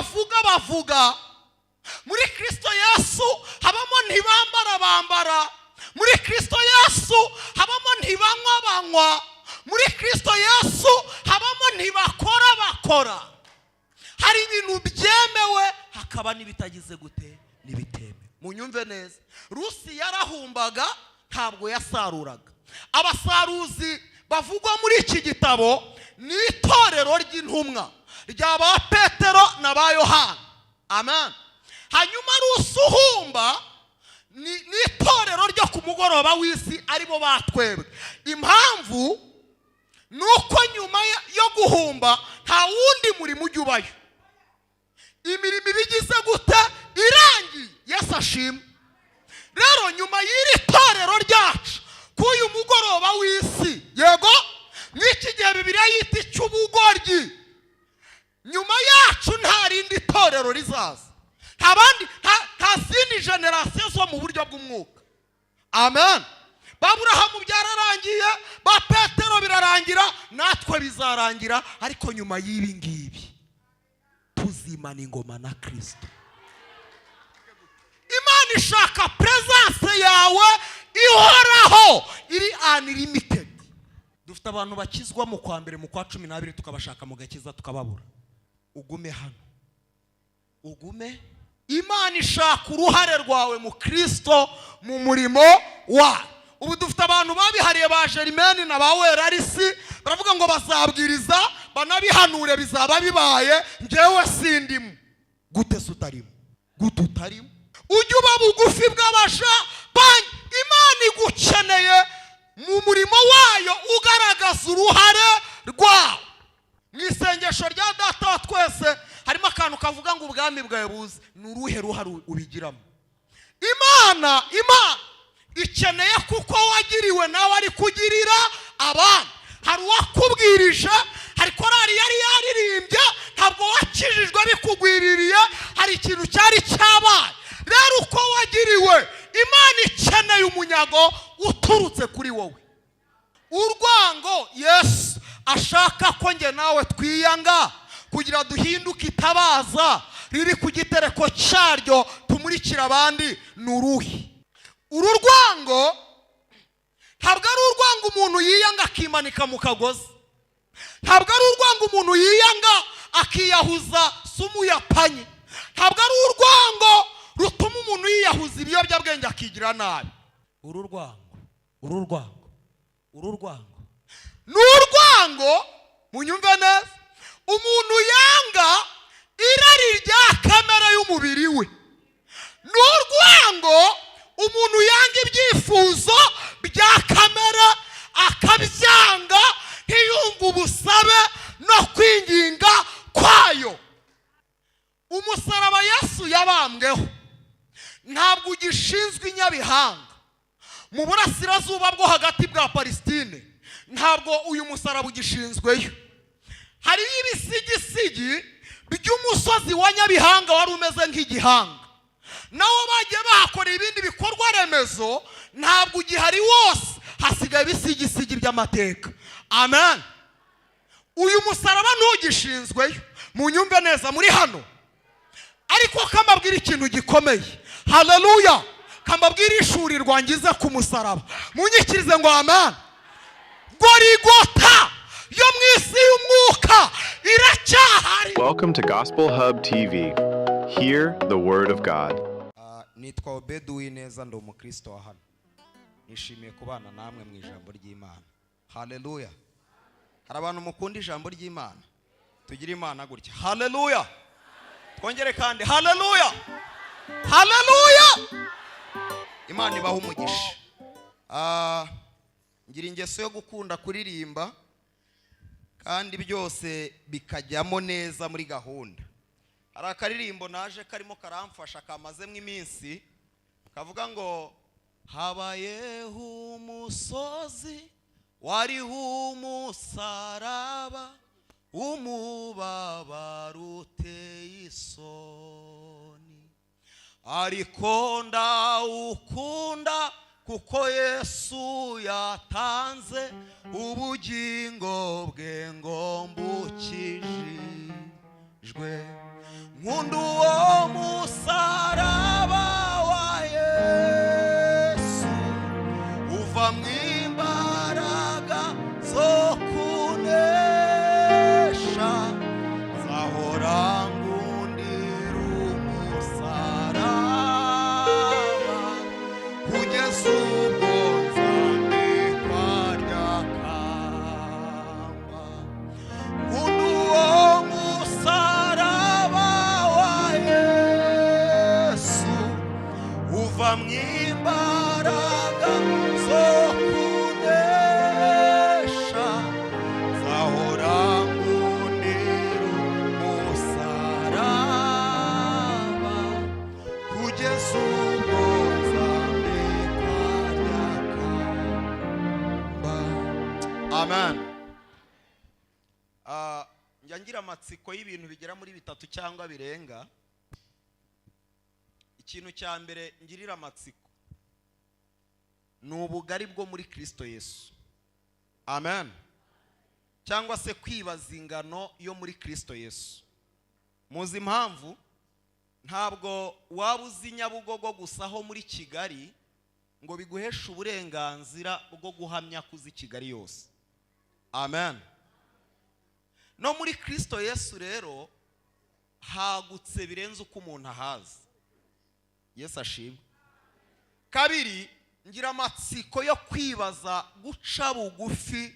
ntibavuga bavuga. Muri Kristo Yesu habamo ntibambara bambara. Muri Kristo Yesu habamo ntibanywa banywa. Muri Kristo Yesu habamo ntibakora bakora. Hari ibintu byemewe, hakaba n'ibitagize gute, n'ibitemewe. Munyumve neza, Rusi yarahumbaga, ntabwo yasaruraga. Abasaruzi bavugwa muri iki gitabo ni itorero ry'intumwa rya ba Petero na ba Yohana, amen. Hanyuma Rusi uhumba ni itorero ryo ku mugoroba w'isi, aribo batwebwe. Impamvu ni uko nyuma yo guhumba nta wundi murimo ujya ubayo, imirimo iba igize gute? Irangiye. Yesu ashimwe. Rero nyuma y'iri torero ryacu k'uyu mugoroba w'isi, yego, n'iki gihe Bibiliya yita icy'ubugoryi, nyuma yacu nta rindi torero rizaza, nta bandi, nta zindi génération zo mu buryo bw'umwuka, amen. Baburahamu byararangiye, ba Petero birarangira, natwe bizarangira. Ariko nyuma y'ibi ngibi tuzimana ingoma na Kirisito. Imana ishaka presence yawe ihoraho, iri unlimited. Dufite abantu bakizwa mu kwa mbere, mu kwa 12, tukabashaka mu gakiza tukababura. Ugume hano, ugume. Imana ishaka uruhare rwawe mu Kirisito, mu murimo wayo. Ubu dufite abantu babihariye, ba Jerimeni na ba Werarisi, baravuga ngo bazabwiriza banabihanure, bizaba bibaye. Njyewe sindimo. Gute se utarimo? Gute utarimo? Ujye uba bugufi bw'abasha banyu. Imana igukeneye mu murimo wayo, ugaragaza uruhare rwawe. Mu isengesho rya Data wa twese harimo akantu kavuga ngo ubwami bwawe buze. Ni uruhe ruhare ubigiramo? Imana ikeneye kuko wagiriwe nawe ari kugirira abandi. Hari uwakubwirije, hari korari yari yaririmbye, ntabwo wakijijwe bikugwiririye, hari ikintu cyari cyabaye. Rero uko wagiriwe, Imana ikeneye umunyago uturutse kuri wowe. Urwango Yesu ashaka ko njye nawe twiyanga kugira duhinduke itabaza riri ku gitereko cyaryo, tumurikira abandi, ni uruhe? Uru rwango ntabwo ari urwango umuntu yiyanga akimanika mu kagozi, ntabwo ari urwango umuntu yiyanga akiyahuza sumu yapanye, ntabwo ari urwango rutuma umuntu yiyahuza ibiyobyabwenge akigira nabi. Uru rwango, uru rwango, uru rwango ni urwango, munyumve neza, umuntu yanga irari rya kamere y'umubiri we. Ni urwango umuntu yanga ibyifuzo bya kamere, akabyanga, ntiyumve ubusabe no kwinginga kwayo. Umusaraba Yesu yabambweho ntabwo ugishinzwe inyabihanga mu burasirazuba bwo hagati bwa Palestine, ntabwo uyu musaraba ugishinzweyo. Hariyo ibisigisigi by'umusozi wa Nyabihanga wari umeze nk'igihanga, nawo bagiye bahakorera ibindi bikorwa remezo, ntabwo ugihari wose, hasigaye ibisigisigi by'amateka, amen. Uyu musaraba ntugishinzweyo, munyumve neza muri hano. Ariko kambabwira ikintu gikomeye, haleluya, kambabwira ishuri rwangize ku musaraba. Munyikirize ngo amen. Gorigota yo mu isi y'umwuka iracyahari. Welcome to Gospel Hub TV. Hear the Word of God. Nitwa Obedu Uwineza, ndi umukristo wa hano. Nishimiye kubana namwe mu ijambo ry'Imana. Haleluya! Hari abantu mukunda ijambo ry'Imana? Tugire Imana gutya, haleluya! Twongere kandi, haleluya, haleluya! Imana ibaha umugisha. Ngira ingeso yo gukunda kuririmba kandi byose bikajyamo neza muri gahunda. Hari akaririmbo naje karimo karamfasha, kamazemo iminsi, kavuga ngo habayeho umusozi wariho umusaraba, umubabaro uteye isoni, ariko ndawukunda kuko Yesu yatanze ubugingo bwe ngo mbukijijwe. Nkunda Amen. Njya ngira amatsiko y'ibintu bigera muri bitatu cyangwa birenga. Ikintu cya mbere ngirira amatsiko ni ubugari bwo muri Kristo Yesu. Amen. Cyangwa se kwibaza ingano yo muri Kristo Yesu. Muzi impamvu? Ntabwo waba uzi Nyabugogo gusa ho muri Kigali ngo biguheshe uburenganzira bwo guhamya ko uzi Kigali yose. Amen. No muri Kristo Yesu rero hagutse birenze uko umuntu ahazi. Yesu ashimwe. Kabiri, ngira amatsiko yo kwibaza guca bugufi,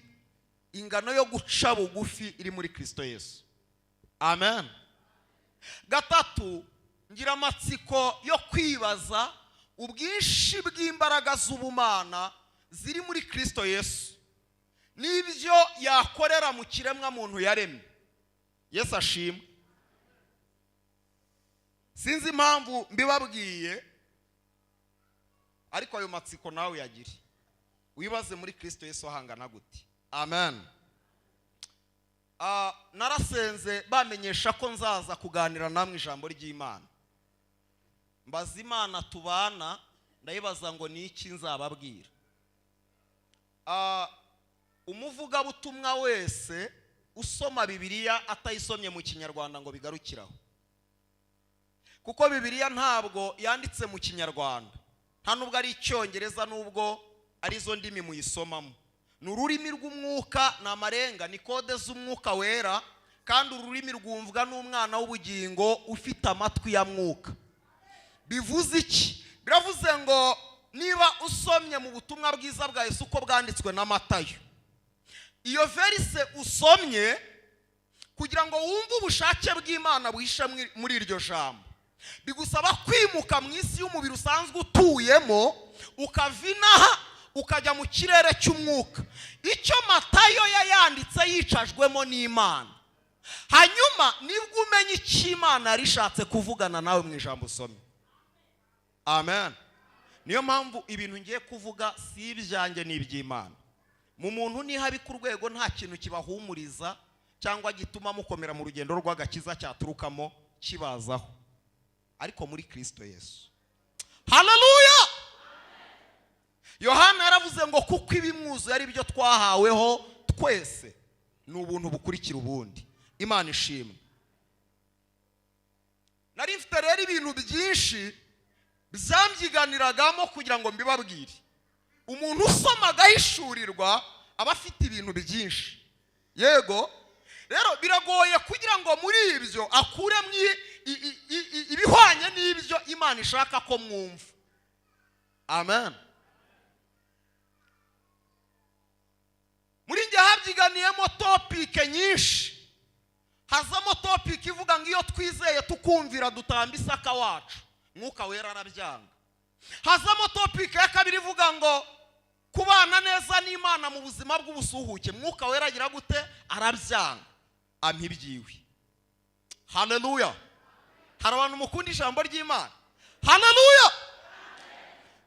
ingano yo guca bugufi iri muri Kristo Yesu. Amen. Gatatu, ngira amatsiko yo kwibaza ubwinshi bw'imbaraga z'ubumana ziri muri Kristo Yesu n'ibyo yakorera mu kiremwa muntu yaremye. Yesu ashimwe. Sinzi impamvu mbibabwiye, ariko ayo matsiko nawe uyagire, wibaze muri Kristo Yesu ahangana gute. Amen. Narasenze bamenyesha ko nzaza kuganira namwe ijambo ry'Imana. Mbaza Imana tubana, ndayibaza ngo ni iki nzababwira. Umuvugabutumwa wese usoma Bibiliya atayisomye mu Kinyarwanda ngo bigarukiraho, kuko Bibiliya ntabwo yanditse mu Kinyarwanda, nta nubwo ari Icyongereza, nubwo arizo ndimi muyisomamo. Ni ururimi rw'umwuka, ni amarenga, ni kode z'umwuka wera, kandi ururimi rwumvwa n'umwana w'ubugingo ufite amatwi ya mwuka. Bivuze iki? Biravuze ngo niba usomye mu butumwa bwiza bwa Yesu uko bwanditswe na Matayo, iyo verse usomye kugira ngo wumve ubushake bw'Imana buhishe muri iryo jambo, bigusaba kwimuka mu isi y'umubiri usanzwe utuyemo, ukava inaha ukajya mu kirere cy'umwuka. Icyo Matayo yayanditse yicajwemo n'Imana, hanyuma nibwo umenya icyo Imana yari ishatse kuvugana nawe mu ijambo usomye. Amen. Niyo mpamvu ibintu ngiye kuvuga si ibyanjye, ni iby'Imana. Mu muntu nihabi ku rwego nta kintu kibahumuriza cyangwa gituma mukomera mu rugendo rw'agakiza cyaturukamo kibazaho, ariko muri Kristo Yesu. Haleluya. Yohana yaravuze ngo kuko ibimwuzuye ari byo twahaweho twese, ni ubuntu bukurikira ubundi. Imana ishimwe. Nari mfite rero ibintu byinshi byambyiganiragamo kugira ngo mbibabwire. Umuntu usoma agahishurirwa aba afite ibintu byinshi. Yego rero biragoye kugira ngo muri ibyo akuremo ibihwanye n'ibyo Imana ishaka ko mwumva. Amen. Muri njye habyiganiyemo topic nyinshi. Hazamo topic ivuga ngo iyo twizeye tukumvira dutamba Isaka wacu, Mwuka Wera arabyanga. Hazamo topic ya kabiri ivuga ngo kubana neza n'Imana mu buzima bw'ubusuhuke, Mwuka Wera agira gute? Arabyanga, ampa ibyiwe. Haleluya. Hari abantu mukunda ijambo ry'Imana? Haleluya.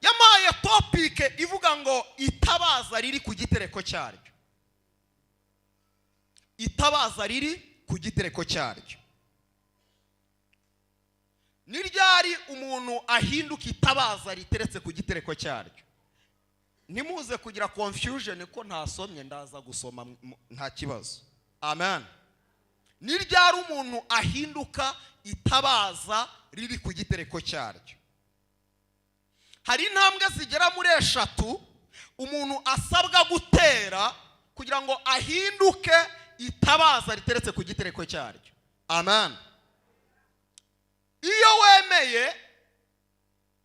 Yamaye topic ivuga ngo itabaza riri ku gitereko cyaryo. Itabaza riri ku gitereko cyaryo. Ni ryari umuntu ahinduka itabaza riteretse ku gitereko cyaryo? Ntimuze kugira confusion ko ntasomye, ndaza gusoma nta kibazo. Amen. Ni ryari umuntu ahinduka itabaza riri ku gitereko cyaryo? Hari intambwe zigera muri 3 umuntu asabwa gutera kugira ngo ahinduke itabaza riteretse ku gitereko cyaryo. Amen. Iyo wemeye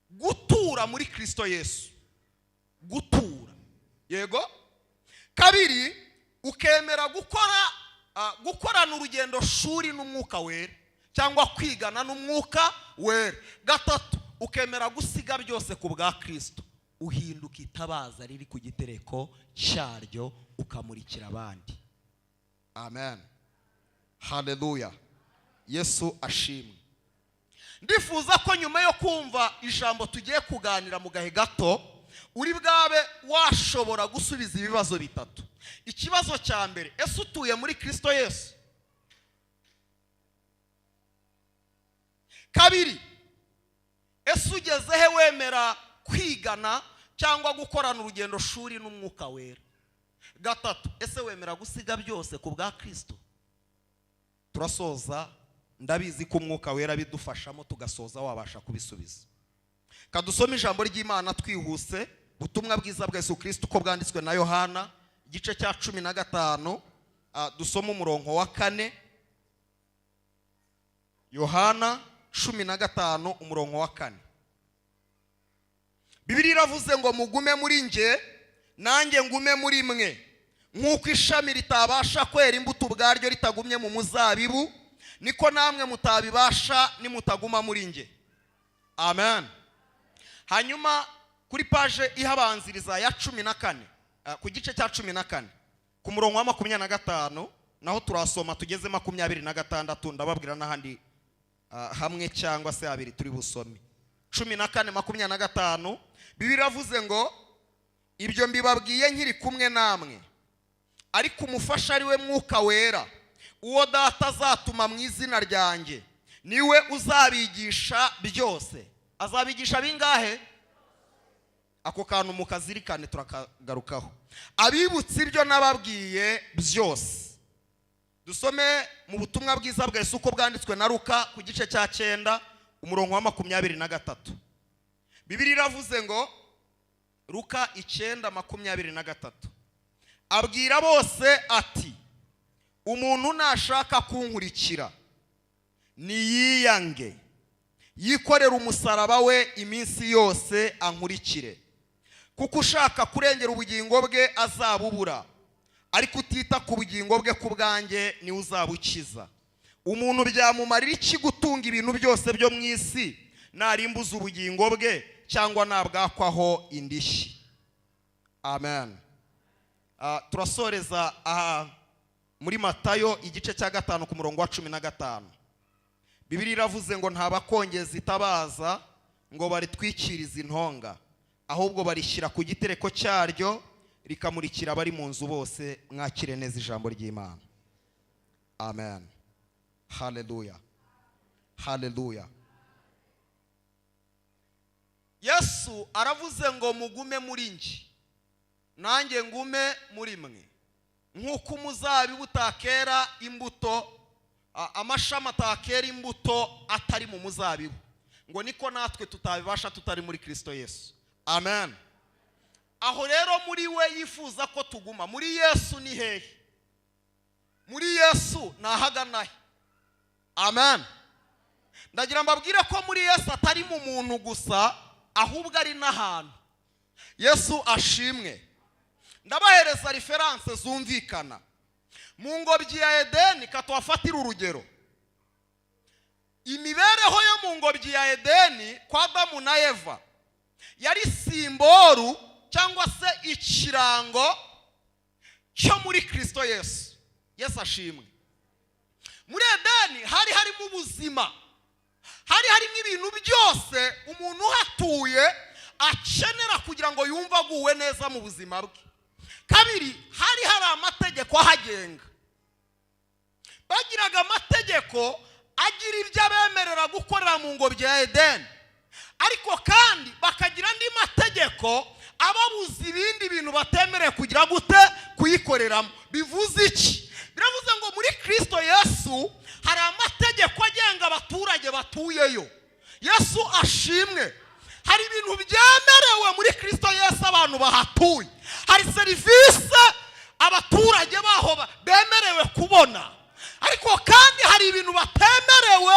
gutura muri Kristo Yesu, gutura, yego. Kabiri, ukemera gukorana urugendo shuri n'Umwuka Wera cyangwa kwigana n'Umwuka Wera. Gatatu, ukemera gusiga byose ku bwa Kristo, uhinduka itabaza riri ku gitereko cyaryo, ukamurikira abandi. Amen. Haleluya. Yesu ashimwe. Ndifuza ko nyuma yo kumva ijambo tugiye kuganira mu gahe gato, uri bwabe washobora gusubiza ibibazo bitatu. Ikibazo cya mbere: ese utuye muri Kristo Yesu? Kabiri, ese ugeze he wemera kwigana cyangwa gukorana urugendo shuri n'Umwuka Wera? Gatatu, ese wemera gusiga byose ku bwa Kristo? Turasoza, ndabizi ko Umwuka Wera bidufashamo tugasoza wabasha kubisubiza. Kadusome ijambo ry'Imana twihuse. Ubutumwa bwiza bwa Yesu Kristo uko bwanditswe na Yohana, igice cya 15, dusome umurongo wa 4. Yohana 15 umurongo wa 4. Bibiliya iravuze ngo mugume muri nge nanjye ngume muri mwe, nk'uko ishami ritabasha kwera imbuto ubwaryo ritagumye mu muzabibu, niko namwe mutabibasha nimutaguma muri nge. Amen. Hanyuma kuri paje ihabanziriza ya 14, ku gice cya 14 ku murongo wa 25, naho turasoma tugeze 26, ndababwira n'ahandi hamwe cyangwa se habiri turi busome. 14 25, Bibiliya iravuze ngo ibyo mbibabwiye nkiri kumwe namwe, ariko umufasha ari we Mwuka Wera, uwo Data azatuma mu izina ryanjye, niwe uzabigisha byose. Azabigisha bingahe? Ako kantu mukazirikane, turakagarukaho. Abibutse ibyo nababwiye byose. Dusome mu butumwa bwiza bwa Yesu uko bwanditswe na Luka ku gice cya 9 umurongo wa 23. Bibiliya iravuze ngo Luka 9:23, abwira bose ati umuntu nashaka kunkurikira niyiyange, yikorera umusaraba we iminsi yose ankurikire, kuko ushaka kurengera ubugingo bwe azabubura, ariko utita ku bugingo bwe ku bwanjye niwe uzabukiza. Umuntu byamumarira iki gutunga ibintu byose byo mu isi narimbuza ubugingo bwe cyangwa nabwakwaho indishyi? Amen. Turasoreza aha muri Matayo igice cya 5 ku murongo wa 15. Bibiliya iravuze ngo nta bakongeza itabaza ngo baritwikirize intonga, ahubwo barishyira ku gitereko cyaryo rikamurikira abari mu nzu bose. Mwakire neza ijambo ry'Imana. Amen. Haleluya, haleluya. Yesu aravuze ngo mugume muri nge nanjye ngume muri mwe, nk'uko umuzabibu utakera imbuto, amashami atakera imbuto atari mu muzabibu, ngo niko natwe tutabibasha tutari muri Kristo Yesu. Amen. Aho rero muri we yifuza ko tuguma. Muri Yesu ni hehe? Muri Yesu ni ahagana he? Amen. Ndagira mbabwire ko muri Yesu atari mu muntu gusa, ahubwo ari n'ahantu. Yesu ashimwe. Ndabahereza reference zumvikana. Mu ngobyi ya Edeni, katuhafatira urugero. Imibereho yo mu ngobyi ya Edeni kwa Adamu na Eva yari simboru cyangwa se ikirango cyo muri Kristo Yesu. Yesu ashimwe. Muri Edeni hari harimo ubuzima, hari harimo ibintu byose umuntu uhatuye akenera kugira ngo yumve aguwe neza mu buzima bwe. Kabiri, hari hari amategeko ahagenga. Bagiraga amategeko agira ibyo abemerera gukorera mu ngobyi ya Edeni, ariko kandi bakagira andi mategeko ababuza ibindi bintu batemerewe kugira gute kuyikoreramo. Bivuze iki? Biravuze ngo muri Kristo Yesu hari amategeko agenga abaturage batuyeyo. Yesu ashimwe. Hari ibintu byemerewe muri Kristo Yesu abantu bahatuye, hari serivisi abaturage baho bemerewe kubona, ariko kandi hari ibintu batemerewe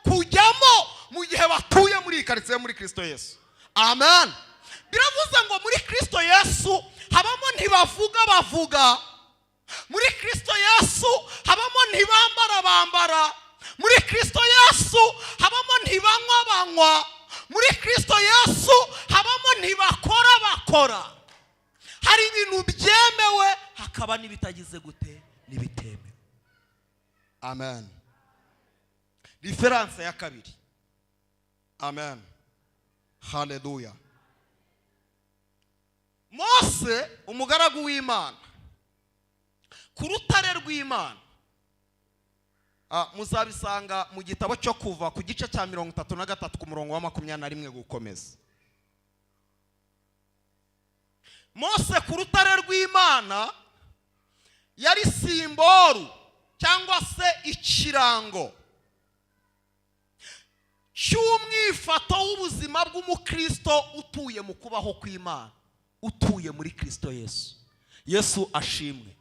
kujyamo mu gihe batuye muri iyi karitsiye muri Kristo Yesu. Amen. Biravuze ngo muri Kristo Yesu habamo ntibavuga bavuga, muri Kristo Yesu habamo ntibambara bambara, muri Kristo Yesu habamo ntibanywa banywa, muri Kristo Yesu habamo ntibakora bakora. Hari ibintu byemewe hakaba n'ibitagize gute, n'ibitemewe. Amen. Reference ya kabiri. Amen. Haleluya. Mose umugaragu w'Imana Ku rutare rw'Imana, muzabisanga mu gitabo cyo Kuva ku gice cya 33 ku murongo wa 21 gukomeza. Mose ku rutare rw'Imana yari symbole cyangwa se ikirango cy'umwifato w'ubuzima bw'umukristo utuye mu kubaho kw'Imana, utuye muri Kristo Yesu. Yesu ashimwe,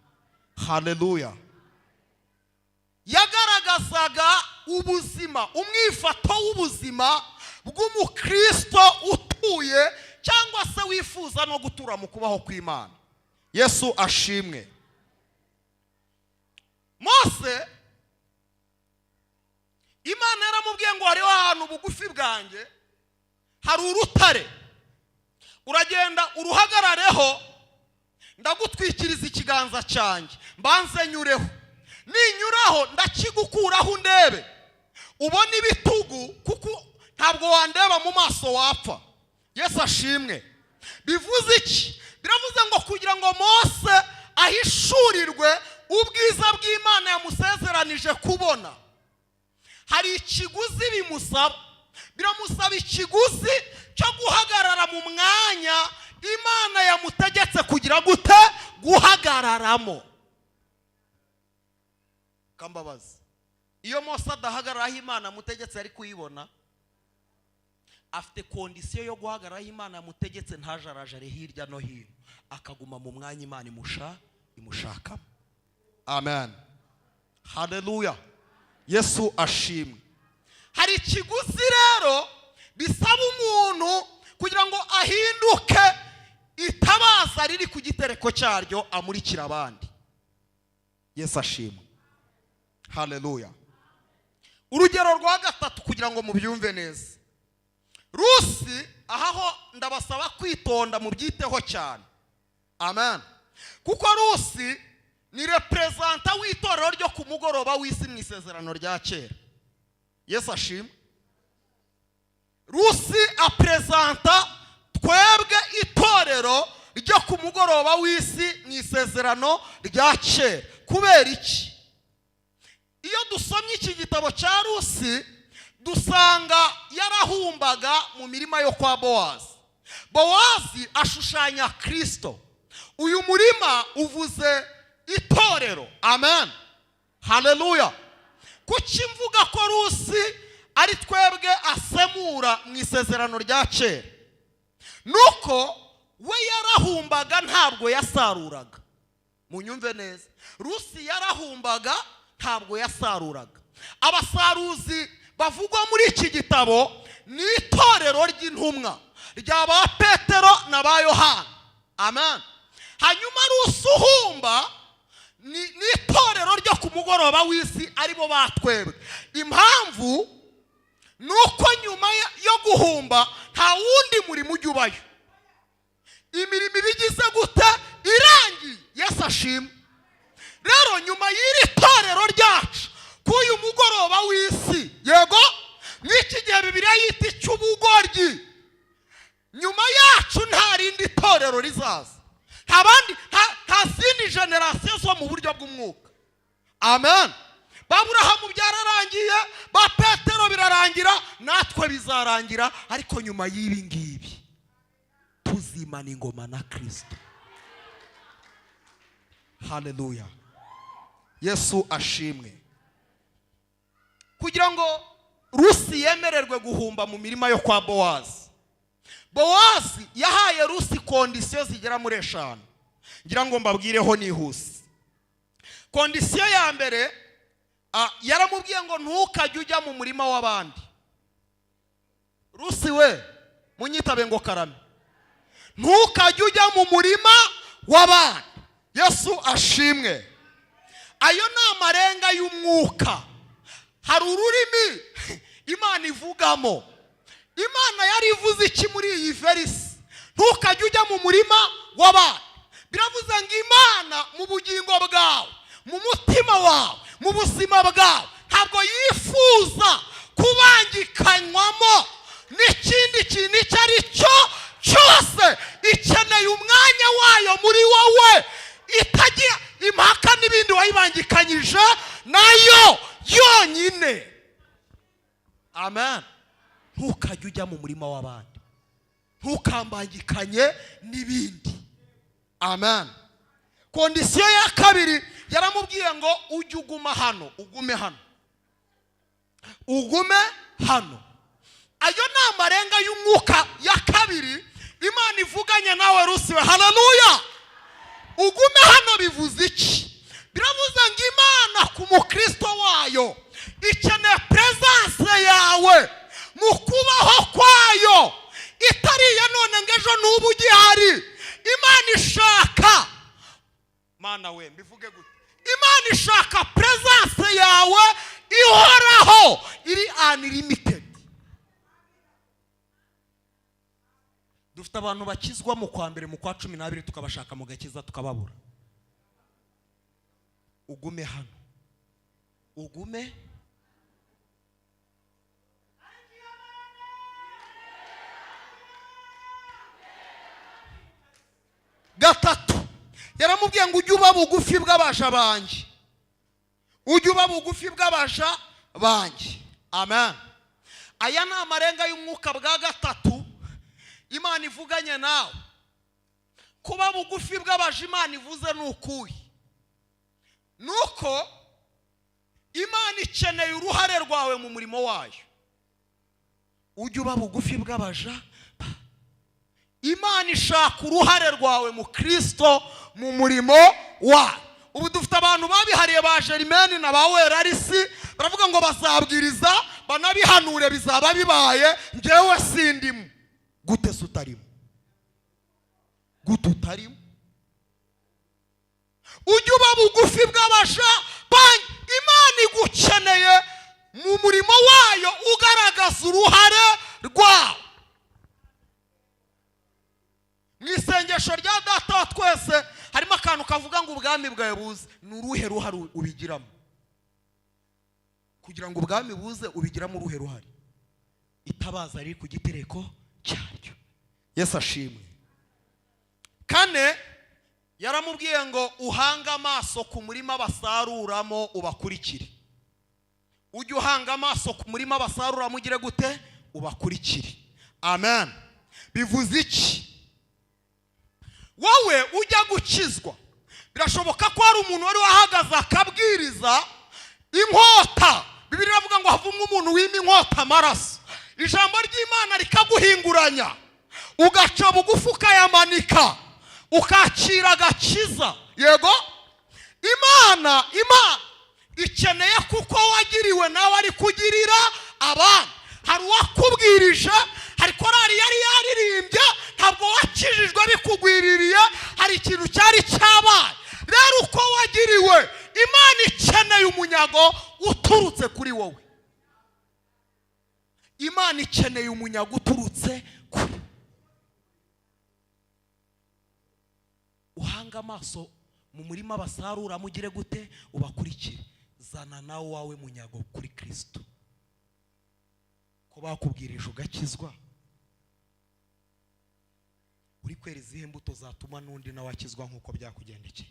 haleluya. Yagaragazaga ubuzima, umwifato w'ubuzima bw'umukristo utuye cyangwa se wifuza no gutura mu kubaho kw'Imana. Yesu ashimwe. Mose, Imana yaramubwiye ngo hariho ahantu bugufi bwanjye hari urutare, uragenda uruhagarareho, ndagutwikiriza ikiganza cyanjye, mbanze nyureho. Ninyuraho ndakigukuraho undebe, ubone ibitugu, kuko ntabwo wandeba mu maso wapfa. Yesu ashimwe. Bivuze iki? Biravuze ngo kugira ngo Mose ahishurirwe ubwiza bw'Imana yamusezeranije kubona, hari ikiguzi bimusaba. Biramusaba ikiguzi cyo guhagarara mu mwanya Imana yamutegetse kugira gute? Guhagararamo. Kambabazi, iyo Mose adahagarara aho Imana yamutegetse, ari kuyibona? Afite condition yo guhagarara aho Imana yamutegetse, ntajarajare hirya no hino, akaguma mu mwanya Imana imushakamo. Amen, haleluya, Yesu ashimwe. Hari ikiguzi rero bisaba umuntu kugira ngo ahinduke itabaza riri ku gitereko cyaryo, amurikira abandi. Yesu ashimwe, haleluya. Urugero rwa gatatu kugira ngo mubyumve neza, Rusi. Aha ho ndabasaba kwitonda, mubyiteho cyane. Amen. Kuko Rusi ni représentant w'itorero ryo ku mugoroba w'isi mu Isezerano rya Kera. Yesu ashimwe. Rusi areprésenta twebwe itorero ryo ku mugoroba w'isi mu Isezerano rya Kera. Kubera iki? Iyo dusomye iki gitabo cya Rusi, dusanga yarahumbaga mu mirima yo kwa Bowazi. Bowazi ashushanya Kirisito. Uyu murima uvuze itorero. Amen, haleluya. Kuki mvuga ko Rusi ari twebwe asemura mu Isezerano rya Kera? Nuko we yarahumbaga, ntabwo yasaruraga. Munyumve neza, Rusi yarahumbaga, ntabwo yasaruraga. Abasaruzi bavugwa muri iki gitabo ni itorero ry'intumwa rya ba Petero na ba Yohana. Amen. Hanyuma Rusi uhumba ni itorero ryo ku mugoroba w'isi, aribo batwebwe. Impamvu ni uko nyuma yo guhumba nta wundi murimo ujya ubayo. Imirimo iba igize gute? Irangiye. Yesu ashimwe. Rero nyuma y'iri torero ryacu k'uyu mugoroba w'isi, yego, n'iki gihe Bibiliya yita icy'ubugoryi, nyuma yacu nta rindi torero rizaza, nta bandi, nta zindi génération zo mu buryo bw'umwuka. Amen. Ba Burahamu byararangiye, ba Petero birarangira, natwe bizarangira. Ariko nyuma y'ibi ngibi tuzimana ingoma na Kirisito. Haleluya, Yesu ashimwe. Kugira ngo Rusi yemererwe guhumba mu mirima yo kwa Bowazi, Bowazi yahaye Rusi condition zigera muri eshanu. Ngira ngo mbabwireho nihuse. Condition ya mbere, yaramubwiye ngo ntukajye ujya mu murima w'abandi. Rusi we, munyitabe ngo karame. Ntukajye ujya mu murima w'abandi. Yesu ashimwe. Ayo ni amarenga y'umwuka. Hari ururimi Imana ivugamo. Imana yari ivuze iki muri iyi verse? Ntukajye ujya mu murima w'abandi. Biravuze ngo Imana mu bugingo bwawe, mu mutima wawe, mu buzima bwawe, ntabwo yifuza kubangikanywamo n'ikindi kintu icyo ari cyo cyose. Ikeneye umwanya wayo muri wowe, itagira Impaka n'ibindi wayibangikanyije nayo yonyine. Amen. Ntukajye ujya mu murima w'abandi, ntukambangikanye n'ibindi. Amen. Condition ya kabiri, yaramubwiye ngo ujye uguma hano, ugume hano, ugume hano. Ayo ni amarenga y'umwuka ya kabiri Imana ivuganye nawe, Rusiwe. Haleluya! Ugume hano bivuze iki? Biravuze ngo Imana ku mukristo wayo ikeneye presence yawe mu kubaho kwayo, itari iya none ngo ejo n'ubu ugihari. Imana ishaka, Mana we, mbivuge gute? Imana ishaka presence yawe ihoraho, iri unlimited. Dufite abantu bakizwa mu kwa mbere, mu kwa 12, tukabashaka mu gakiza tukababura. Ugume hano, ugume. Gatatu, yaramubwiye ngo ujye uba bugufi bw'abaja banjye, ujye uba bugufi bw'abaja banjye. Amen. Aya ni amarenga y'umwuka bwa gatatu Imana ivuganye nawe. Kuba bugufi bw'abaja Imana ivuze ni ukuhe? Ni uko Imana ikeneye uruhare rwawe mu murimo wayo. Ujye uba bugufi bw'abaja. Imana ishaka uruhare rwawe mu Kirisito, mu murimo wayo. Ubu dufite abantu babihariye, ba Jerimeni na ba Werarisi, baravuga ngo bazabwiriza banabihanure, bizaba bibaye, njyewe sindimo. Gute se utarimo? Gute utarimo? Ujye uba bugufi bw'abaja banjye. Imana igukeneye mu murimo wayo, ugaragaza uruhare rwawe. Mu isengesho rya Data wa twese harimo akantu kavuga ngo ubwami bwawe buze. Ni uruhe ruhare ubigiramo? Kugira ngo ubwami buze, ubigiramo uruhe ruhare? Itabaza riri ku gitereko cyaryo. Yesu ashimwe. Kane, yaramubwiye ngo uhange amaso ku murima basaruramo, ubakurikire. Ujye uhanga amaso ku murima basaruramo, ugire gute? Ubakurikire. Amen. Bivuze iki? Wowe ujya gukizwa, birashoboka ko hari umuntu wari wahagaze akabwiriza inkota. Bibiliya iravuga ngo havumwe umuntu wima inkota amaraso. Ijambo ry'Imana rikaguhinguranya, ugaca bugufi, ukayamanika, ukakira agakiza. Yego, Imana ikeneye kuko wagiriwe nawe ari kugirira abandi. Hari uwakubwirije, hari korari yari yaririmbye, ntabwo wakijijwe bikugwiririye, hari ikintu cyari cyabaye. Rero uko wagiriwe, Imana ikeneye umunyago uturutse kuri wowe. Imana ikeneye umunyago uturutse kuri. Uhanga amaso mu murima basarura, mugire gute? Ubakurikire. Zana nawe wawe munyago kuri Kirisito. Ko bakubwirije ugakizwa, uri kwera izihe mbuto zatuma n'undi nawe akizwa nk'uko byakugendekeye?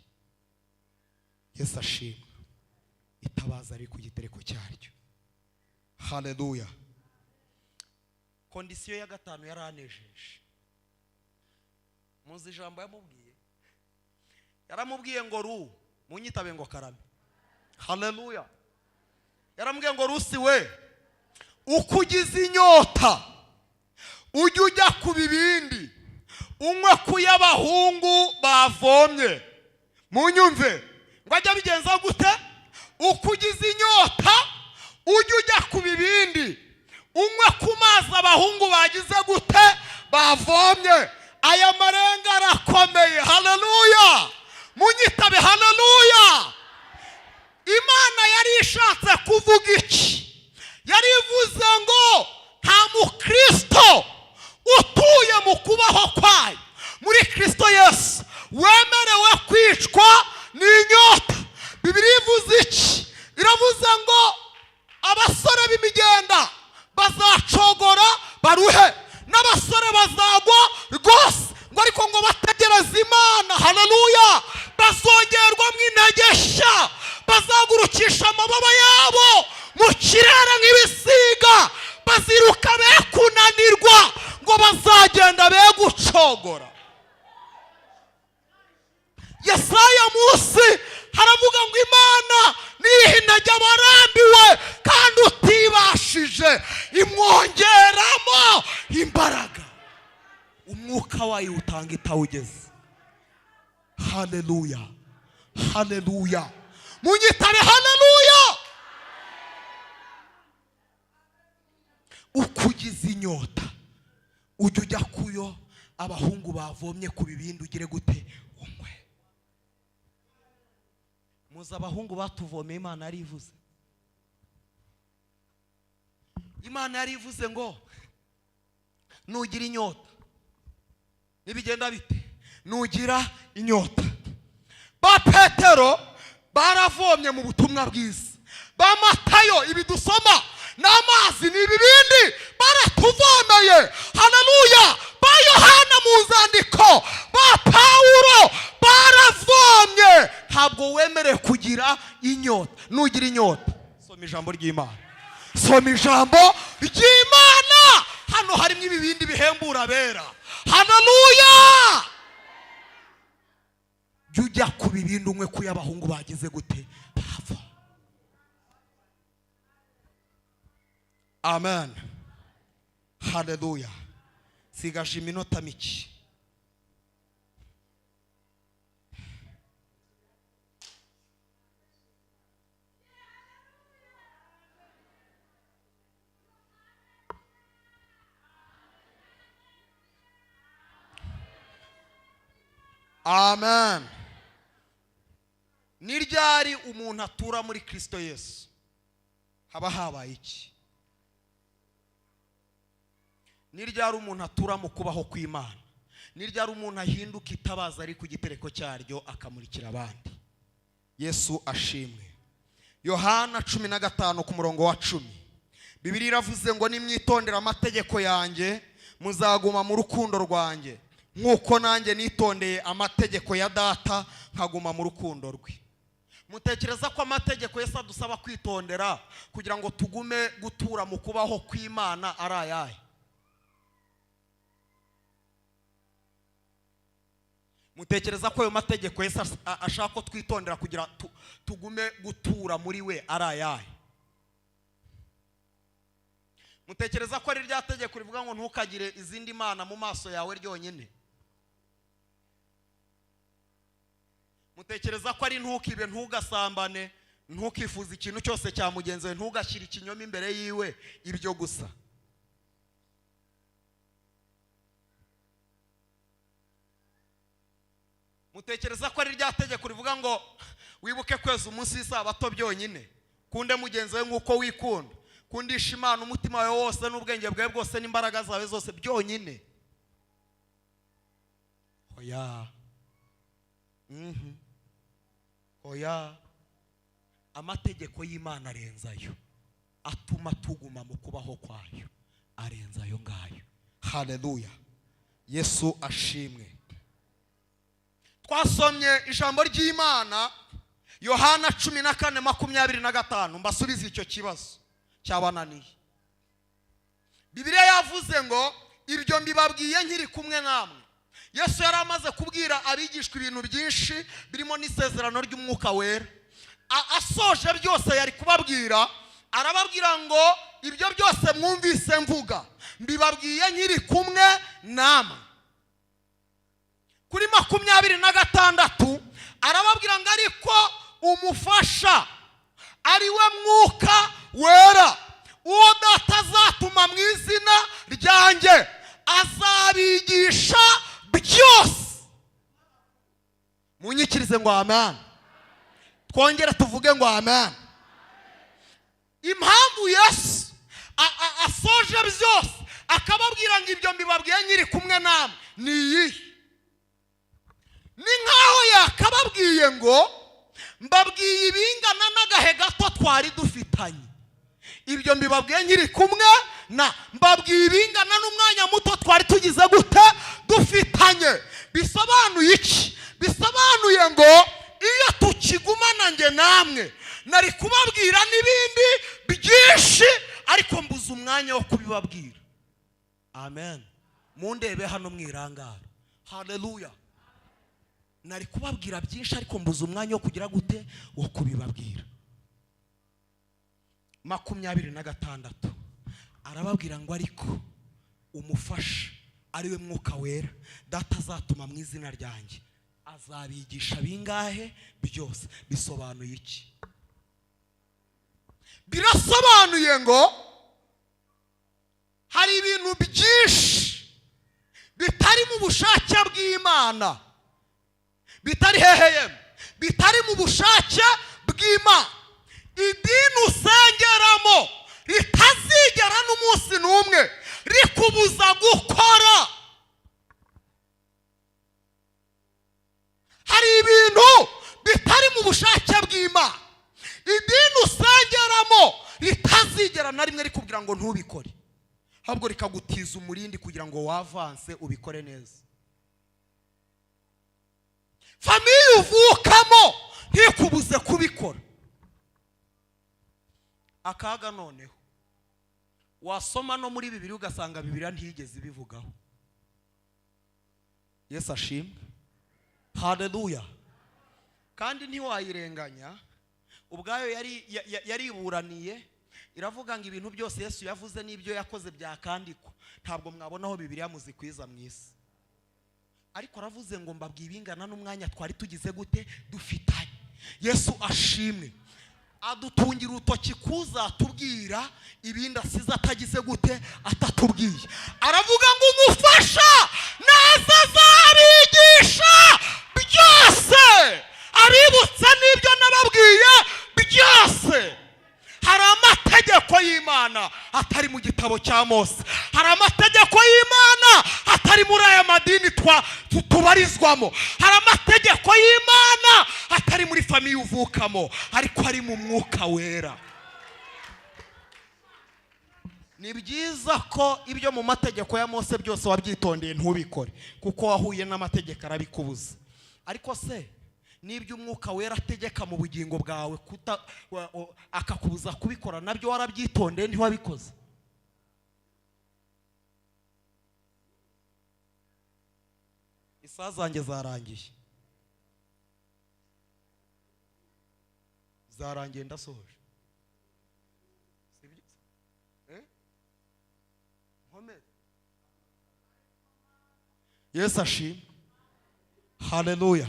Yesu ashimwe. Itabaza riri ku gitereko cyaryo. Haleluya! Condition ya gatanu yaranejeje. Muzi ijambo yamubwiye? Yaramubwiye ngo ru munyitabe ngo karame. Haleluya! Yaramubwiye ngo Rusi we, uko ugize inyota ujye ujya ku bibindi, unywe ku y'abahungu bavomye. Munyumve, ngo ajye abigenza gute? Uko ugize inyota ujye ujya ku bibindi, unywe ku mazi abahungu bagize gute? Bavomye. Aya marenga arakomeye. Haleluya! Munyitabe haleluya. Imana yari ishatse kuvuga iki? Yari ivuze ngo nta mukristo utuye mu kubaho kwayo muri Kristo Yesu wemerewe kwicwa n'inyota. Bibiliya ivuze iki? Iravuze ngo abasore b'imigenda bazacogora baruhe, n'abasore bazagwa rwose, ngo ariko ngo bategereze Imana. Haleluya! Bazongerwamo intege nshya, bazagurukisha amababa yabo mu kirere nk'ibisiga, baziruka be kunanirwa, ngo bazagenda be gucogora. Yesaya munsi haravuga ngo Imana niha intege abarambiwe, kandi utibashije imwongeramo imbaraga. Umwuka wayo utanga itawugeze. Haleluya, haleluya! Munyitabe haleluya! Uko ugize inyota, ujya ujya kuyo abahungu bavomye ku bibindi, ugire gute? Unywe. Muzi abahungu batuvomeye? Imana yarivuze, Imana yarivuze ngo nugira inyota nibigenda bite? Nugira inyota. Ba Petero baravomye mu butumwa bwiza, ba Matayo, ibi dusoma n'amazi ni ibibindi baratuvomeye. Haleluya! Ba Yohana mu nzandiko, ba Pawulo baravomye. Ntabwo wemerewe kugira inyota. Nugira inyota, soma ijambo ry'Imana, soma ijambo ry'Imana. Hano harimo ibibindi bihembura abera. Haleluya! Jya ujya ku bibindi, umwe ku y'abahungu bagize gute? Bava. Amen, haleluya! Sigaje iminota mike. Amen. Ni ryari umuntu atura muri Kirisito Yesu? Haba habaye iki? Ni ryari umuntu atura mu kubaho kw'Imana? Ni ryari umuntu ahinduka itabaza ari ku gitereko cyaryo, akamurikira abandi? Yesu ashimwe! Yohana 15 ku murongo wa 10, Bibiri iravuze ngo: "Nimwitondera amategeko yanjye, muzaguma mu rukundo rwanjye, nk'uko nanjye nitondeye amategeko ya Data nkaguma mu rukundo rwe." Mutekereza ko amategeko Yesu adusaba kwitondera kugira ngo tugume gutura mu kubaho kw'Imana ari ayahe? Mutekereza ko ayo mategeko Yesu ashaka ko twitondera kugira tugume gutura muri we ari ayahe? Mutekereza ko ari rya tegeko rivuga ngo ntukagire izindi mana mu maso yawe ryonyine? Mutekereza ko ari ntukibe, ntugasambane, ntukifuze ikintu cyose cya mugenzi wawe, ntugashyire ikinyoma imbere yiwe, ibyo gusa? Mutekereza ko ari rya tegeko rivuga ngo wibuke kweza umunsi w'isabato byonyine, kunde mugenzi wawe nk'uko wikunda, kundisha Imana umutima wawe wose n'ubwenge bwawe bwose n'imbaraga zawe zose byonyine? Oya. Oya, amategeko y'Imana arenze ayo, atuma tuguma mu kubaho kwayo arenze ayo ngayo. Haleluya, Yesu ashimwe! Twasomye ijambo ry'Imana, Yohana 14:25. Mbasubize icyo kibazo cyabananiye. Bibiliya yavuze ngo: "Ibyo mbibabwiye nkiri kumwe namwe." Yesu yari amaze kubwira abigishwa ibintu byinshi, birimo n'isezerano ry'Umwuka Wera. Asoje byose yari kubabwira, arababwira ngo: "Ibyo byose mwumvise mvuga, mbibabwiye nkiri kumwe namwe." Kuri 26 arababwira ngo: "Ariko umufasha, ari we Mwuka Wera, uwo Data azatuma mu izina ryanjye, azabigisha byose." Munyikirize ngo amen. Twongere tuvuge ngo amen. Impamvu Yesu asoje byose akababwira ngo: "Ibyo mbibabwiye nkiri kumwe namwe" ni iyihe? Ni nk'aho yakababwiye ngo: "Mbabwiye ibingana n'agahe gato twari dufitanye. Ibyo mbibabwiye nkiri kumwe na, mbabwiye ibingana n'umwanya muto twari tugize gute? Dufitanye." Bisobanuye iki? Bisobanuye ngo iyo tukigumana nge namwe nari kubabwira n'ibindi byinshi, ariko mbuze umwanya wo kubibabwira. Amen. Mundebe hano mwirangara. Haleluya. Nari kubabwira byinshi ariko mbuze umwanya wo kugira gute, wo kubibabwira. 26 arababwira ngo ariko umufasha ariwe Mwuka Wera Data azatuma mu izina ryanjye azabigisha bingahe byose. Bisobanuye iki? Birasobanuye ngo hari ibintu byinshi bitari mu bushake bw'Imana, bitari hehe, bitari mu bushake bw'Imana. Idini usengeramo ritazigera n'umunsi n'umwe rikubuza gukora. Hari ibintu bitari mu bushake bw'Imana, idini usengeramo ritazigera na rimwe rikubwira ngo ntubikore, ahubwo rikagutiza umurindi kugira ngo wavanse ubikore neza. Famiye uvukamo ntikubuze kubikora. Akaga noneho wasoma no muri Bibiliya ugasanga Bibiliya ntiyigeze ibivugaho. Yesu ashimwe. Haleluya. Kandi ntiwayirenganya, ubwayo yariburaniye iravuga ngo ibintu byose Yesu yavuze n'ibyo yakoze byakandikwa, ntabwo mwabona aho Bibiliya muzikwiza mu isi. Ariko aravuze ngo mbabwiye ibingana n'umwanya twari tugize gute, dufitanye. Yesu ashimwe. Adutungira urutoki kuzatubwira ibindi asize atagize gute, atatubwiye. Aravuga ngo umufasha naza azabigisha byose, abibutsa n'ibyo nababwiye byose. Hari amategeko y'Imana atari mu gitabo cya Mose, hari amategeko y'Imana atari muri aya madini tubarizwamo, hari amategeko y'Imana atari muri famiye uvukamo, ariko ari mu Mwuka Wera. Ni byiza ko ibyo mu mategeko ya Mose byose wabyitondeye ntubikore, kuko wahuye n'amategeko arabikubuza. Ariko se n'ibyo Umwuka Wera ategeka mu bugingo bwawe akakubuza kubikora, nabyo warabyitondeye ntiwabikoze? Isaha zanjye zarangiye, zarangiye, ndasohoje. Yesu ashimwe. Haleluya.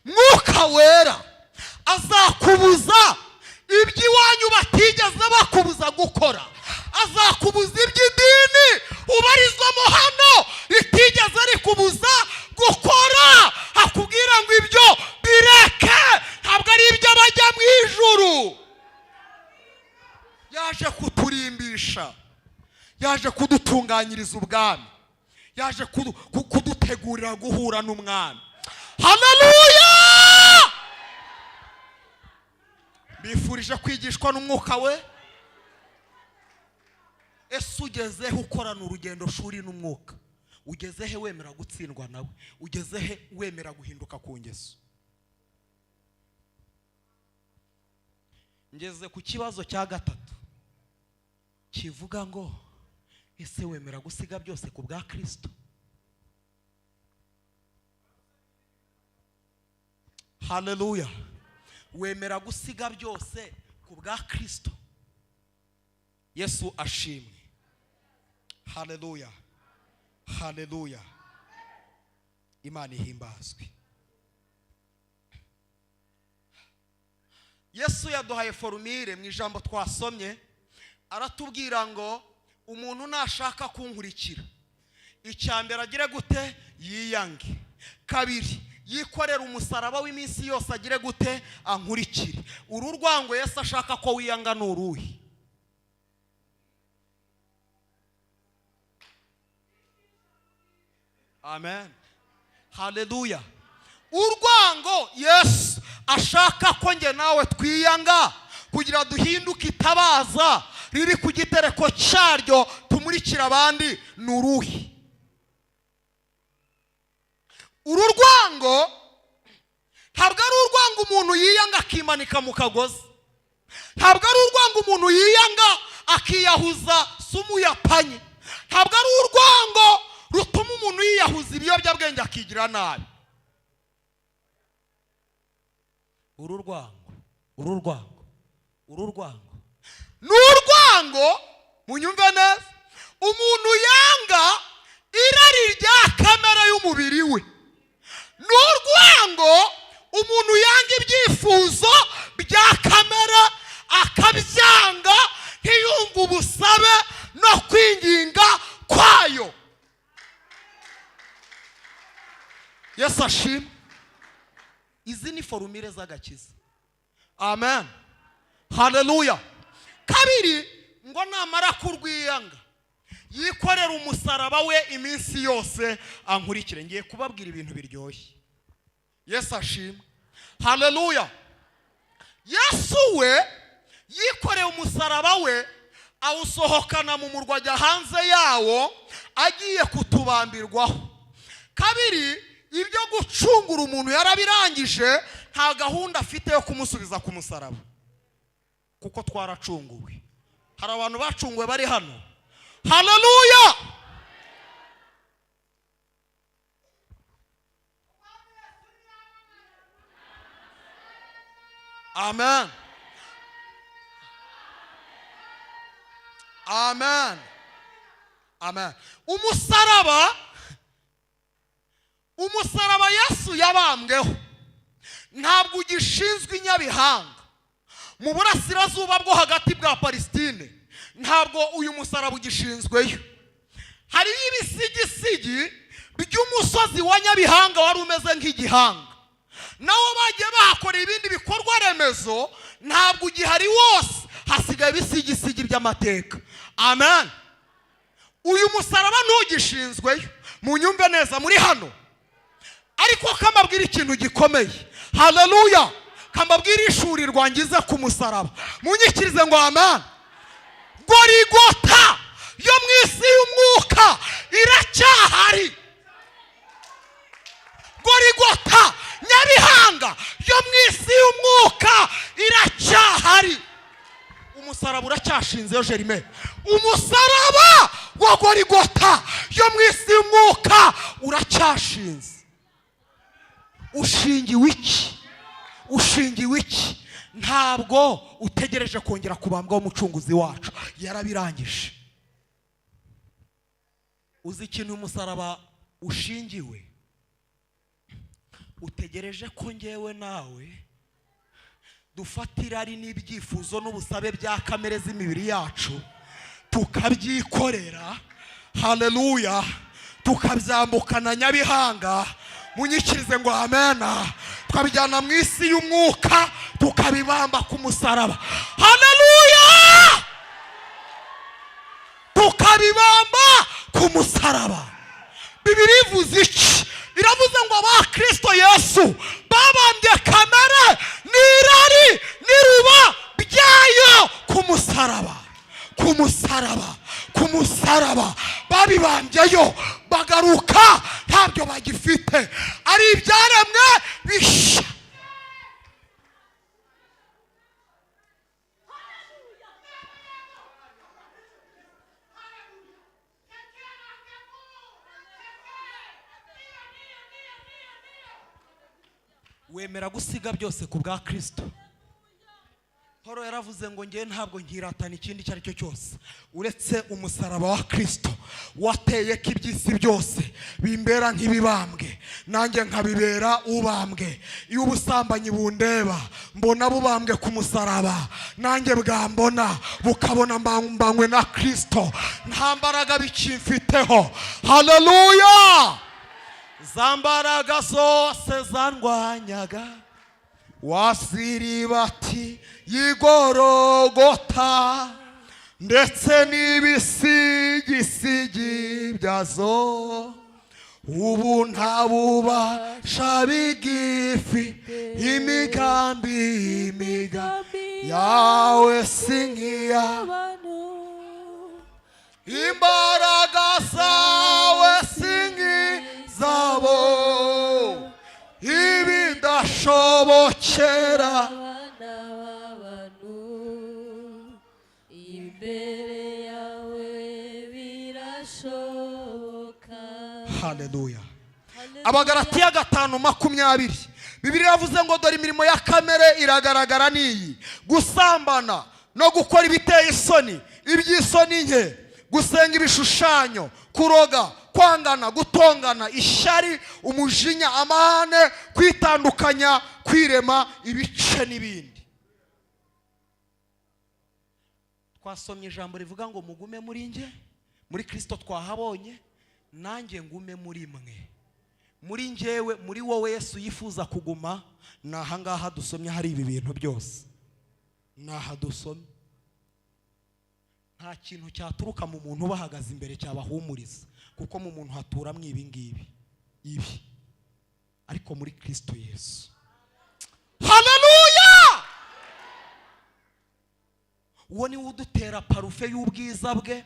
Mwuka Wera azakubuza iby'iwanyu batigeze bakubuza gukora, azakubuza iby'idini ubarizwamo hano ritigeze rikubuza gukora, akubwira ngo ibyo bireke, ntabwo ari ibyo bajya mu ijuru. Yaje kuturimbisha, yaje kudutunganyiriza ubwami, yaje kudutegurira guhura n'umwami. Haleluya! Bifurije kwigishwa n'Umwuka we. Ese ugezehe ukorana urugendo shuri n'Umwuka? Ugezehe wemera gutsindwa nawe? Ugezehe wemera guhinduka ku ngeso? Ngeze ku kibazo cya gatatu kivuga ngo ese wemera gusiga byose ku bwa Kristo? Haleluya. Wemera gusiga byose ku bwa Kristo? Yesu ashimwe. Haleluya. Haleluya. Imana ihimbazwe. Yesu yaduhaye formule mu ijambo twasomye, aratubwira ngo umuntu nashaka kunkurikira, icya mbere agire gute? Yiyange. Kabiri, yikorera umusaraba w'iminsi yose agire gute? Ankurikire. Uru rwango Yesu ashaka ko wiyanga ni uruhe? Amen. Haleluya. Urwango Yesu ashaka ko njye nawe twiyanga kugira duhinduke itabaza riri ku gitereko cyaryo, tumurikira abandi, ni uruhe? Uru rwango ntabwo ari urwango umuntu yiyanga akimanika mu kagozi, ntabwo ari urwango umuntu yiyanga akiyahuza sumu yapanye, ntabwo ari urwango rutuma umuntu yiyahuza ibiyobyabwenge akigira nabi. Uru rwango, uru rwango, uru rwango ni urwango, munyumve neza, umuntu yanga irari rya kamere y'umubiri we. Ni urwango umuntu yanga ibyifuzo bya kamere, akabyanga, ntiyumve ubusabe no kwinginga kwayo. Yesu ashimwe. Izi ni formule z'agakiza. Amen, haleluya. Kabiri, ngo namara kurwiyanga yikorera umusaraba we iminsi yose ankurikire. Ngiye kubabwira ibintu biryoshye. Yesu ashimwe, haleluya. Yesu we yikoreye umusaraba we, awusohokana mu murwa ajya hanze yawo, agiye kutubambirwaho. Kabiri, ibyo gucungura umuntu yarabirangije, nta gahunda afite yo kumusubiza ku musaraba, kuko twaracunguwe. Hari abantu bacunguwe bari hano. Haleluya. Amen, amen, amen. Umusaraba, umusaraba Yesu yabambweho ntabwo ugishinzwe inyabihanga mu burasirazuba bwo hagati bwa Palestine. Ntabwo uyu musaraba ugishinzweyo. Hariyo ibisigisigi by'umusozi wa Nyabihanga wari umeze nk'igihanga, nawo bagiye bahakorera ibindi bikorwa remezo, ntabwo ugihari wose, hasigaye ibisigisigi by'amateka. Amen. Uyu musaraba ntugishinzweyo, munyumve neza muri hano. Ariko kambabwira ikintu gikomeye. Haleluya. Kambabwira ishuri rwangize ku musaraba, munyikirize ngo amen. Gorigota yo mu isi y'umwuka iracyahari. Gorigota Nyabihanga yo mu isi y'umwuka iracyahari. Umusaraba uracyashinzeyo Jerime. Umusaraba wa Gorigota yo mu isi y'umwuka uracyashinze. Ushingiwe iki? Ushingiwe iki? Ntabwo utegereje kongera kubambwaho umucunguzi wacu, yarabirangije. Uzi ikintu umusaraba ushingiwe? Utegereje ko ngewe nawe dufata irari n'ibyifuzo n'ubusabe bya kamere z'imibiri yacu tukabyikorera, haleluya, tukabyambukana Nyabihanga, munyikirize ngo amena, tukabijyana mu isi y'umwuka, tukabibamba ku musaraba. Haleluya, tukabibamba ku musaraba. Bibiri ivuze iki? Iravuze ngo aba Kristo Yesu babambye kamere n'irari n'iruba byayo ku musaraba, ku musaraba, ku musaraba. Babibambyeyo, bagaruka ntabyo bagifite, ari ibyaremwe bishya. Wemera gusiga byose ku bwa Kristo. Paul yaravuze ngo ngewe ntabwo nkiratana ikindi icyo ari cyo cyose uretse umusaraba wa Kristo, wateye ko iby'isi byose bimbera nk'ibibambwe, nanjye nkabibera ubambwe. Iyo ubusambanyi bundeba mbona bubambwe ku musaraba, nanjye bwambona bukabona mbanywe na Kristo, nta mbaraga bikimfiteho. Haleluya. Za mbaraga zose zandwanyaga wasiribati y'igorogota ndetse n'ibisigisigi byazo, Ubu nta bubasha bigifi, imigambi yawe si nk'iya, abantu, imbaraga zawe si nk'izabo, ibidashobokera abana b'abantu imbere yawe birashoboka. Haleluya! Abagaratiya 5:20, Bibiliya yavuze ngo: "Dore imirimo ya kamere iragaragara, n'iyi: gusambana no gukora ibiteye isoni, iby'isoni nke, gusenga ibishushanyo, kuroga, kwangana, gutongana, ishyari, umujinya, amahane, kwitandukanya, kwirema ibice n'ibindi." Twasomye ijambo rivuga ngo: "Mugume muri nge." Muri Kirisito twahabonye, nanjye ngume muri mwe, muri njyewe, muri wowe. Yesu yifuza kuguma ni ahangaha dusomye, hari ibi bintu byose. Ni aha dusomye. Nta kintu cyaturuka mu muntu ubahagaze imbere cyabahumuriza, kuko mu muntu haturamo ibi ngibi ibi, ariko muri Kirisito Yesu, haleluya, uwo niwe udutera parufe y'ubwiza bwe.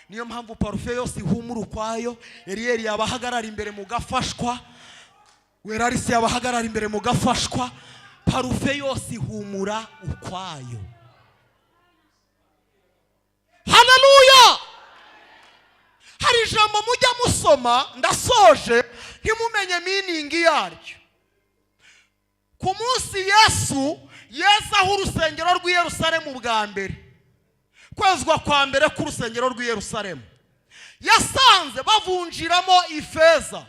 Niyo mpamvu parufe yose ihumura ukwayo. Eriyeri yabahagarara imbere mugafashwa, werarisi yabahagarara imbere mugafashwa. Parufe yose ihumura ukwayo. Haleluya! Hari ijambo mujya musoma, ndasoje, ntimumenye meaning yaryo. Ku munsi Yesu yezaho urusengero rw'i Yerusalemu bwa mbere, kwezwa kwa mbere k'urusengero rw'i Yerusalemu, yasanze bavunjiramo ifeza,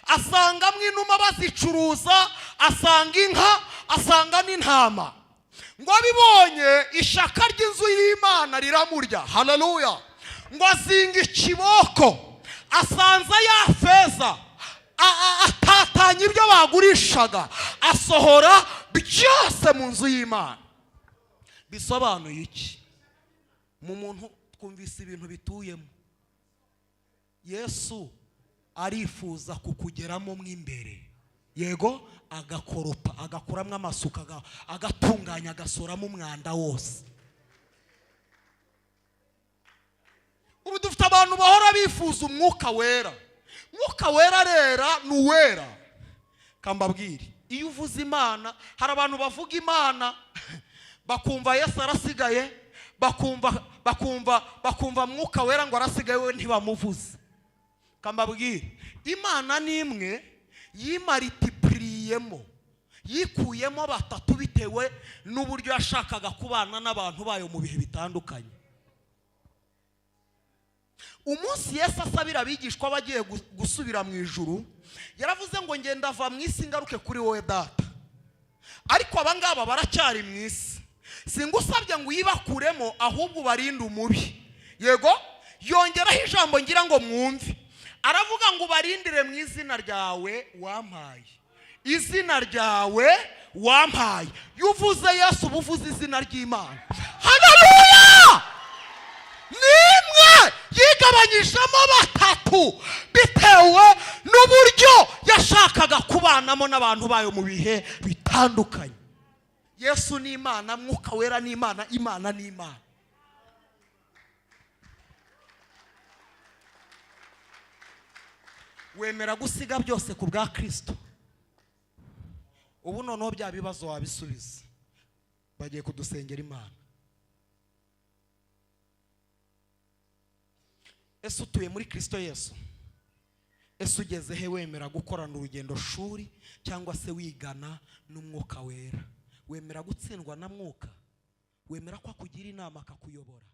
asangamo inuma bazicuruza, asanga inka, asanga n'intama. Ngo abibonye, ishaka ry'inzu y'Imana riramurya. Haleluya! Ngo azinga ikiboko, asanza ya feza, atatanya ibyo bagurishaga, asohora byose mu nzu y'Imana. Bisobanuye iki? Mu muntu twumvise ibintu bituyemo. Yesu arifuza kukugeramo mo imbere, yego, agakoropa, agakuramo amasuka, agatunganya, agasoramo umwanda wose. Ubu dufite abantu bahora bifuza Umwuka Wera. Mwuka Wera arera, ni uwera. Kambabwire, iyo uvuze Imana, hari abantu bavuga Imana bakumva Yesu arasigaye, bakumva Mwuka Wera ngo arasigaye, we ntibamuvuze. Kambabwire, Imana ni imwe, yimultipliyemo, yikuyemo batatu bitewe n'uburyo yashakaga kubana n'abantu bayo mu bihe bitandukanye. Umunsi Yesu asabira abigishwa bagiye gusubira mu ijuru, yaravuze ngo: "Ngenda ava mu isi ngaruke kuri wowe Data, ariko abangaba baracyari mu isi. Singusabye ngo uyibakuremo, ahubwo ubarinde umubi." Yego, yongeraho ijambo ngira ngo mwumve, aravuga ngo: "Ubarindire mu izina ryawe wampaye." Izina ryawe wampaye, iyo uvuze Yesu uba uvuze izina ry'Imana. Haleluya! Nimwe yigabanyijemo batatu bitewe n'uburyo yashakaga kubanamo n'abantu bayo mu bihe bitandukanye. Yesu ni Imana, Mwuka Wera ni Imana, Imana ni Imana. Wemera gusiga byose ku bwa Kirisito? Ubu noneho bya bibazo wabisubiza, bagiye kudusengera Imana. Ese utuye muri Kirisito Yesu? Ese ugeze he wemera gukorana urugendo shuri cyangwa se wigana n'Umwuka Wera? Wemera gutsindwa na Mwuka? Wemera ko akugira inama, akakuyobora?